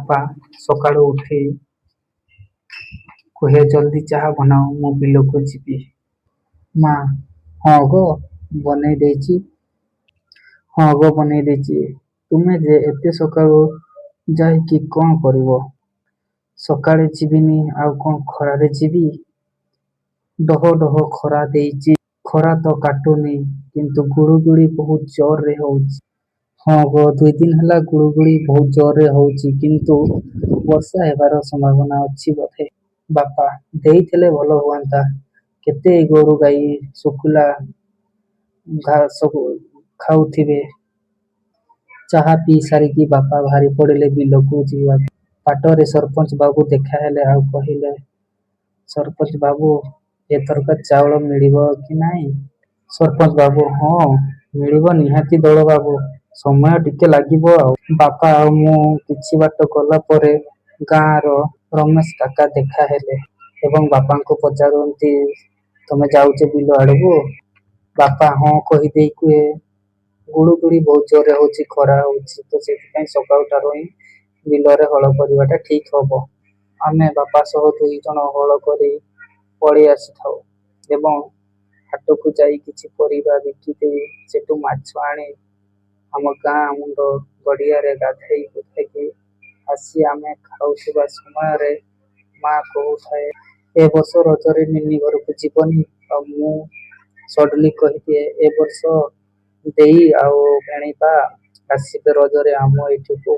ବାପା ସକାଳୁ ଉଠି କୁହେ, ଜଲଦି ଚାହା ବନାଅ, ମୁଁ ବିଲକୁ ଯିବି। ମା ହଁ ଗୋ, ବନେଇ ଦେଇଛି। ହଁ ଗୋ, ବନେଇ ଦେଇଛି। ତୁମେ ଯେ ଏତେ ସକାଳୁ ଯାଇକି କ'ଣ କରିବ? ସକାଳେ ଯିବିନି ଆଉ କ'ଣ ଖରାରେ ଯିବି? ଡହ ଡହ ଖରା ଦେଇଛି। ଖରା ତ କାଟୁନି, କିନ୍ତୁ ଗୁଳୁଗୁଳି ବହୁତ ଜୋରରେ ହେଉଛି। ହଁ ଗୋ, 2 ଦିନ ହେଲା ଗୁଳୁଗୁଳି ବହୁତ ଜୋରରେ ହେଉଛି, କିନ୍ତୁ ବର୍ଷା ହେବାର ସମ୍ଭାବନା ଅଛି ବୋଧେ। ବାପା ଦେଇଥିଲେ ଭଲ ହୁଅନ୍ତା। କେତେ ଗୋରୁ ଗାଈ ଶୁଖିଲା ଘାସ ଖାଉଥିବେ। ଚାହା ପିଇ ସାରିକି ବାପା ବାହାରି ପଡ଼ିଲେ ବିଲକୁ ଯିବାକୁ। ବାଟରେ ସରପଞ୍ଚ ବାବୁ ଦେଖାହେଲେ ଆଉ କହିଲେ, ସରପଞ୍ଚ ବାବୁ, ଏଥରକ ଚାଉଳ ମିଳିବ କି ନାହିଁ? ସରପଞ୍ଚ ବାବୁ ହଁ, ମିଳିବ ନିହାତି ଦଳ ବାବୁ, ସମୟ ଟିକେ ଲାଗିବ ଆଉ। ବାପା ଆଉ ମୁଁ କିଛି ବାଟ ଗଲା ପରେ ଗାଁର ରମେଶ କାକା ଦେଖାହେଲେ ଏବଂ ବାପାଙ୍କୁ ପଚାରନ୍ତି, ତମେ ଯାଉଛ ବିଲ ଆଡ଼କୁ? ବାପା ହଁ କହିଦେଇ କୁହେ, ଗୁଳୁଗୁଳି ବହୁତ ଜୋରରେ ହେଉଛି, ଖରା ହେଉଛି, ତ ସେଥିପାଇଁ ସକାଳୁ ଠାରୁ ହିଁ ବିଲରେ ହଳ କରିବାଟା ଠିକ୍ ହବ। ଆମେ ବାପା ସହ 2 ଜଣ ହଳ କରି ପଳେଇ ଆସିଥାଉ ଏବଂ ହାଟକୁ ଯାଇ କିଛି ପରିବା ବିକି ଦେଇ ସେଠୁ ମାଛ ଆଣି ଆମ ଗାଁ ମୁଣ୍ଡ ଗଡ଼ିଆରେ ଗାଧେଇ ଗୁଧାକି ଆସି ଆମେ ଖାଉଥିବା ସମୟରେ ମା କହୁଥାଏ, ଏ ବର୍ଷ ରଜରେ ନିନି ଘରକୁ ଯିବନି? ଆଉ ମୁଁ ସଡନଲି କହିଦିଏ, ଏ ବର୍ଷ ଦେଇ ଆଉ ଭେଣେଇ ପା ଆସିବେ ରଜରେ ଆମ ଏଇଠିକୁ।